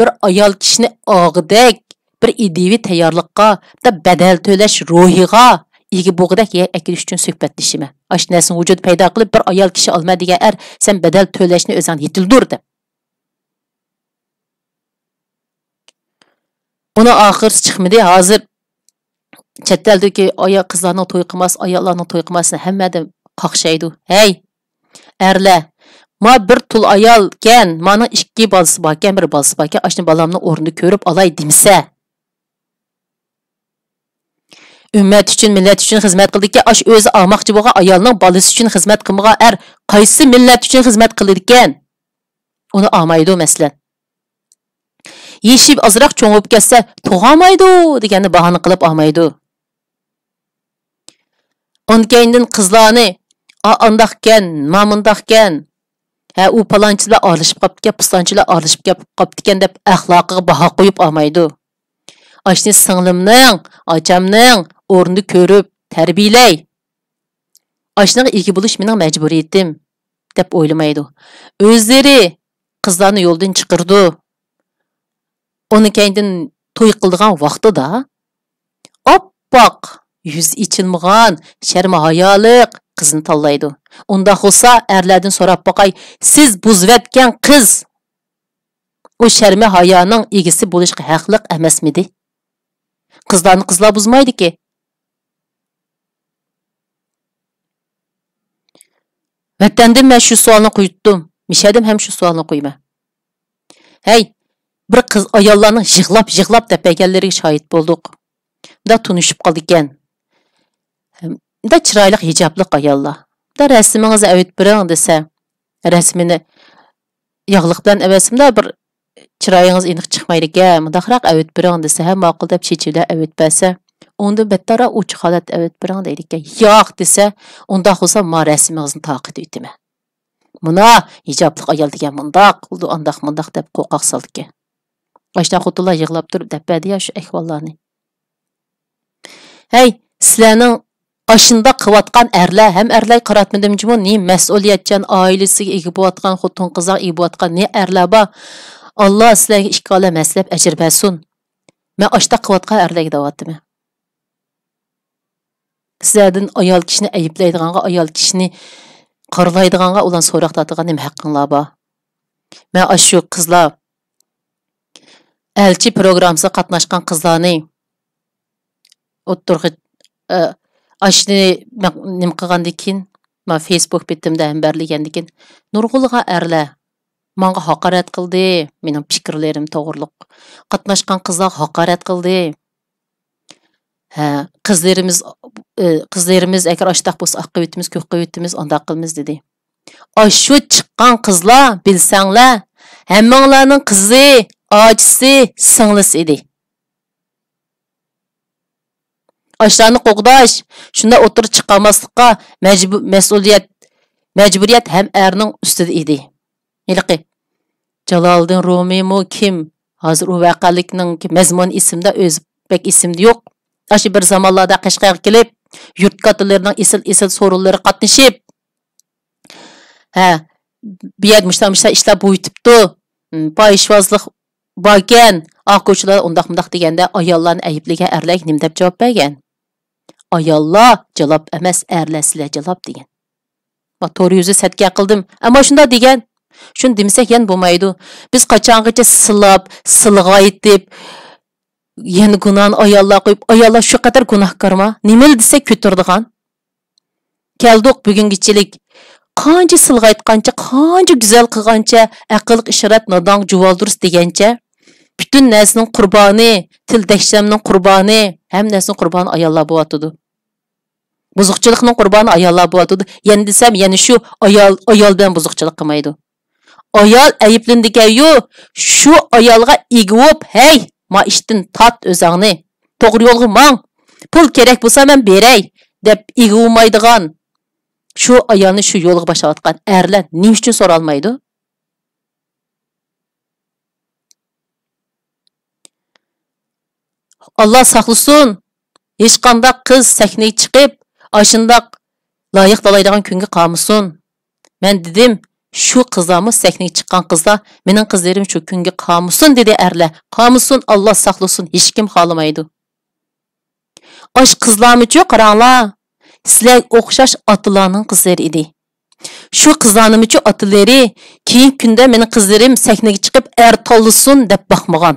بىر ئايال كىشىنى ئاغىدەك بىر ئىدىيىۋى تەييارلىققا، بىر بەدەل تۆلەش روھىغا ئىگە بولغۇدەك يەر ئەكېلىش ئۈچۈن سۆھبەتلىشىمەن. ئاشۇ نەرسىنى ۋۇجۇدقا پەيدا قىلىپ، بىر ئايال كىشى ئالىمەن دېگەن ئەر، سەن بەدەل تۆلەشنى ئۆزۈڭدە يېتىلدۈر دەپ. ئۇنىڭ ئاخىرىسى چىقمىدى. ھازىر چەت ئەلدىكى ئايال قىزلارنىڭ توي قىلماس، ئاياللارنىڭ توي قىلماسلىقىنى ھەممە ئادەم قاقشايدۇ. ھەي، ئەرلەر، ما بىر تۇل ئايالكەن، مانىڭ ئىككى بالىسى باركەن، بىر بالىسى باركەن، ئاشۇنى بالامنىڭ ئورنىدا كۆرۈپ ئالاي دېمىسە. ئۈممەت ئۈچۈن، مىللەت ئۈچۈن خىزمەت قىلىدىكەن، ئاشۇ ئۆزى ئالماقچى بولغان ئايالنىڭ بالىسى ئۈچۈن خىزمەت قىلمىغان ئەر قايسى مىللەت ئۈچۈن خىزمەت قىلىدىكەن؟ ئۇنى ئالمايدۇ، مەسىلەن. يېشى ئازراق چوڭ بولۇپ كەتسە، تۇغالمايدۇ دېگەننى باھانە قىلىپ ئالمايدۇ. ئۇنىڭ كەينىدىن قىزلارنى، ئا، ئانداقكەن، ما مۇنداقكەن، ھە، ئۇ پالانچىلار ئارىلىشىپ قاپتىكەن، پۇستانچىلار ئارىلىشىپ كەپ-، قاپتىكەن دەپ ئەخلاقىغا باھا قويۇپ ئالمايدۇ. ئاشۇنى سىڭلىمنىڭ، ئاچامنىڭ ئورنىدا كۆرۈپ تەربىيەلەي. ئاشۇنىڭغا ئىگە بولۇش مېنىڭ مەجبۇرىيىتىم، دەپ ئويلىمايدۇ. ئۆزلىرى قىزلارنى يولدىن چىقىرىدۇ. ئۇنىڭ كەينىدىن توي قىلىدىغان ۋاقتىدا ئاپئاق، يۈزى ئېچىلمىغان، شەرمى ھايالىق قىزنى تاللايدۇ. ئۇنداق بولسا، ئەرلەردىن سوراپ باقاي، سىز بۇزۇۋەتكەن قىز ئۇ شەرمى ھايانىڭ ئىگىسى بولۇشقا ھەقلىق ئەمەسمىدى؟ قىزلارنى قىزلار بۇزمايدىكى. ۋەتەندىن مەن شۇ سوئالنى قويۇتتۇم، مىشەدىن ھەم شۇ سوئالنى قويىمەن. ھەي، بىر قىز ئاياللارنىڭ يىغلاپ، يىغلاپ دەپ بەرگەنلىرىگە شاھىت بولدۇق. مۇنداق تونۇشۇپ قالىدىكەن. مۇنداق چىرايلىق ھىجابلىق ئاياللار. مۇنداق رەسىمىڭىزنى ئەۋېتىپ بېرىڭ دېسە، رەسىمىنى ياغلىق بىلەن ئەۋەتسە، مۇنداق بىر چىرايىڭىز ئېنىق چىقمايدىكەن، مۇنداقراق ئەۋېتىپ بېرىڭ دېسە، ھە، ماقۇل دەپ چېچى بىلەن ئەۋېتىپ بەرسە، ئۇندىن بەتتەرراق ئوچۇق ھالەتتە ئەۋېتىپ بېرىڭ دەيدىكەن. ياق دېسە، ئۇنداق بولسا ما رەسىمىڭىزنى تارقىتىۋېتىمەن. مانا، ھىجابلىق ئايال دېگەن مۇنداق بولىدۇ، ئانداق مۇنداق دەپ قورقاق سالىدىكەن. ئاشۇنداق خوتۇنلار يىغلاپ تۇرۇپ دەپ بەردى يا شۇ ئەھۋاللارنى. ھەي، سىلەرنىڭ ئاشۇنداق قىلىۋاتقان ئەرلەر، ھەم ئەرلەرگە قاراتمىدىم جۇمۇ، نى مەسئۇلىيەتچان، ئائىلىسىگە ئىگە بولۇۋاتقان، خوتۇن قىزلارغا ئىگە بولۇۋاتقان نى ئەرلەر بار. ئاللا سىلەرگە ئىككى ئالەم ھەسسىلەپ ئەجىر بەرسۇن. مەن ئاشۇنداق قىلىۋاتقان ئەرلەرگە دەۋاتىمەن. سىلەردىن ئايال كىشىنى ئەيىبلەيدىغانغا، ئايال كىشىنى قارىلايدىغانغا ئۇلارنى سوراق تارتىدىغان نېمە ھەققىڭلار بار؟ مەن ئاشۇ قىزلار، ئەلچى پروگراممىسىغا قاتناشقان قىزلارنى ئوتتۇرىغا، ئە، ئاشۇنى مەن نېمە قىلغاندىن كېيىن، مانا فېيسبۇك بېتىمدە ھەمبەرلىگەندىن كېيىن، نۇرغۇنلىغان ئەرلەر ماڭا ھاقارەت قىلدى، مېنىڭ پىكىرلىرىم توغرۇلۇق قاتناشقان قىزلارغا ھاقارەت قىلدى. ھە، قىزلىرىمىز، ئى، قىزلىرىمىز ئەگەر ئاشتاق بولسا، ئاق قىلىۋېتىمىز، كۆك قىلىۋېتىمىز، ئانداق قىلىمىز دېدى. ئاشۇ چىققان قىزلار، بىلسەڭلار، ھەممىڭلارنىڭ قىزى، ئاچىسى، سىڭلىسى ئىدى. ئاشۇلارنى قوغداش، شۇنداق ئوتتۇرىغا چىقارماسلىققا مەجبۇ-، مەسئۇلىيەت، مەجبۇرىيەت ھەم ئەرنىڭ ئۈستىدە ئىدى. ھېلىقى جالالىدىن رومىيمۇ كىم؟ ھازىر ئۇ ۋەقەلىكنىڭ مەزمۇنى ئېسىمدە، ئۆزى بەك ئېسىمدە يوق. ئاشۇ بىر زامانلاردا قەشقەرگە كېلىپ، يۇرت كاتتىلىرىنىڭ ئېسىل-ئېسىل سورۇنلىرىغا قاتنىشىپ، ھە، بۇ يەردە مۇشۇنداق، مۇشۇنداق ئىشلار بولۇۋېتىپتۇ، م، پاھىشۋازلىق باركەن، ئاق كوچىلار ئۇنداق-مۇنداق دېگەندە، ئاياللارنى ئەيىبلىگەن ئەرلەرگە نېمە دەپ جاۋاب بەرگەن؟ ئاياللار جالاپ ئەمەس، ئەرلەر سىلەر جالاپ دېگەن. ما تور يۈزى سەتكە قىلدىم، ئەمما شۇنداق دېگەن. شۇنى دېمىسەك يەنە بولمايدۇ. بىز قاچانغىچە سىلاپ، سىلغايتىپ، يەنە گۇناھنى ئاياللار قويۇپ، ئاياللار شۇ قەدەر گۇناھكارما؟ نېمىلا دېسەك كۆتۈرىدىغان. كەلدۇق بۈگۈنگىچىلىك. قانچە سىلغايتقانچە، قانچە گۈزەل قىلغانچە، ئەقىلگە ئىشارەت، نادانغا جۇۋالدۇرۇس دېگەنچە، پۈتۈن نەرسىنىڭ قۇربانى، تىل دەكشەمنىڭ قۇربانى، ھەممە نەرسىنىڭ قۇربانى ئاياللار بولۇۋاتىدۇ. بۇزۇقچىلىقنىڭ قۇربانى ئاياللار بولۇۋاتىدۇ. يەنە دېسەم، يەنە شۇ ئايال، ئايال بىلەن بۇزۇقچىلىق قىلمايدۇ. ئايال ئەيىبلىنىدىكەنيۇ، شۇ ئايالغا ئىگە بولۇپ، ھەي، ما ئىشتىن تارت ئۆزۈڭنى، توغرا يولغا ماڭ، پۇل كېرەك بولسا مەن بېرەي، دەپ ئىگە بولمايدىغان، شۇ ئايالنى شۇ يولغا باشلاۋاتقان ئەرلەر نېمە ئۈچۈن سورالمايدۇ؟ ئاللا ساقلىسۇن، ھېچقانداق قىز سەھنىگە چىقىپ، ئاشۇنداق لايىق تالايدىغان كۈنگە قالمىسۇن. مەن دېدىم، شۇ قىزلارمۇ، سەھنىگە چىققان قىزلار، مېنىڭ قىزلىرىم شۇ كۈنگە قالمىسۇن، دېدى ئەرلەر. قالمىسۇن، ئاللا ساقلىسۇن، ھېچكىم خالىمايدۇ. ئاش قىزلارمۇچۇ، قاراڭلار، سىلەرگە ئوخشاش ئاتىلارنىڭ قىزلىرى ئىدى. شۇ قىزلارنىمۇچۇ ئاتىلىرى، كېيىنكى كۈندە مېنىڭ قىزلىرىم سەھنىگە چىقىپ ئەر تاللىسۇن دەپ باقمىغان.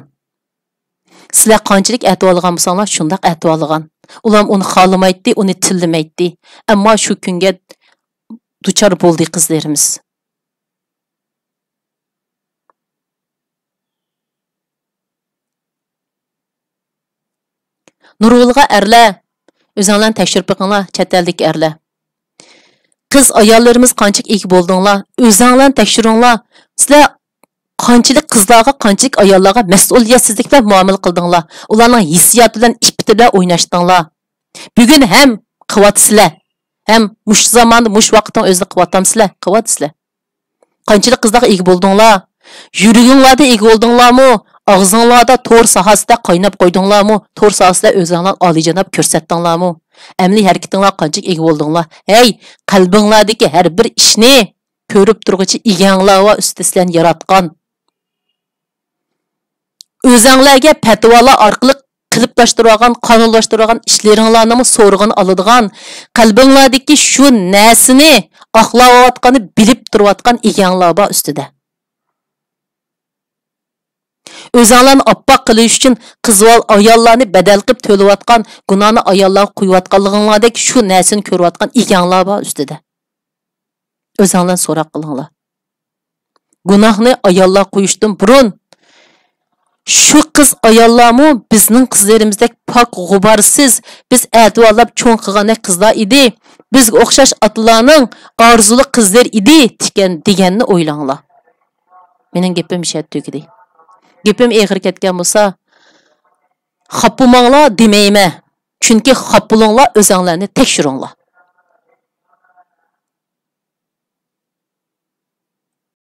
سىلەر قانچىلىك ئەتىۋالغان بولساڭلار، شۇنداق ئەتىۋالغان. ئۇلار ئۇنى خالىمايتتى، ئۇنى تىللىمەيتتى. ئەمما شۇ كۈنگە دۇچار بولدى قىزلىرىمىز. نۇرغۇنلىغان ئەرلەر، ئۆزۈڭلارنى تەكشۈرۈپ بېقىڭلار، چەت ئەلدىكى ئەرلەر. قىز ئاياللىرىمىز قانچىلىك ئىگە بولدۇڭلار، ئۆزۈڭلارنى تەكشۈرۈڭلار. سىلەر قانچىلىك قىزلارغا، قانچىلىك ئاياللارغا مەسئۇلىيەتسىزلىك بىلەن مۇئامىلە قىلدىڭلار، ئۇلارنىڭ ھېسسىياتى بىلەن، ئىپپىتى بىلەن ئويناشتىڭلار. بۈگۈن ھەم قىلىۋاتىسىلەر، ھەم مۇشۇ زاماندا، مۇشۇ ۋاقىتنىڭ ئۆزىدە قىلىۋاتامسىلەر؟ قىلىۋاتىسىلەر. قانچىلىك قىزلارغا ئىگە بولدۇڭلار؟ يۈرىكىڭلاردا ئىگە بولدۇڭلارمۇ؟ ئاغزىڭلاردا تور ساھەسىدە قايناپ قويدۇڭلارمۇ؟ تور ساھەسىدە ئۆزۈڭلارنى ئالىيجاناب كۆرسەتتىڭلارمۇ؟ ئەمەلىي ھەرىكىتىڭلار قانچىلىك ئىگە بولدۇڭلار؟ ھەي، قەلبىڭلاردىكى ھەر بىر ئىشنى كۆرۈپ تۇرغۇچى ئىگەڭلار بار ئۈستىدە سىلەرنى ياراتقان. ئۆزەڭلارگە پەتىۋالار ئارقىلىق قېلىپلاشتۇرۇۋالغان، قانۇنلاشتۇرۇۋالغان ئىشلىرىڭلارنىمۇ سورىغىنى ئالىدىغان، قەلبىڭلاردىكى شۇ نەرسىنى ئاقلاۋاتقاننى بىلىپ تۇرۇۋاتقان ئىگەڭلار بار ئۈستىدە. ئۆزەڭلارنى ئاپئاق قىلىش ئۈچۈن قىز ۋال-، ئاياللارنى بەدەل قىلىپ تۆلەۋاتقان، گۇناھنى ئاياللارغا قۇيۇۋاتقانلىقىڭلاردەك شۇ نەرسىنى كۆرۈۋاتقان ئىگەڭلار بار ئۈستىدە. ئۆزەڭلار سوراق قىلىڭلار. گۇناھنى ئاياللار قويۇشتىن بۇرۇن، شۇ قىز ئاياللارمۇ بىزنىڭ قىزلىرىمىزدەك پاك غۇبارسىز، بىز ئەتىۋارلاپ چوڭ قىلغاندەك قىزلار ئىدى، بىزگە ئوخشاش ئاتىلارنىڭ ئارزۇلۇق قىزلىرى ئىدى تىكەن دېگەننى ئويلاڭلار. مېنىڭ گېپىم شەت تۈگىدى. گېپىم ئېغىر كەتكەن بولسا، خاپا بولماڭلار دېمەيمەن. چۈنكى خاپا بولۇڭلار، ئۆزەڭلارنى تەكشۈرۈڭلار.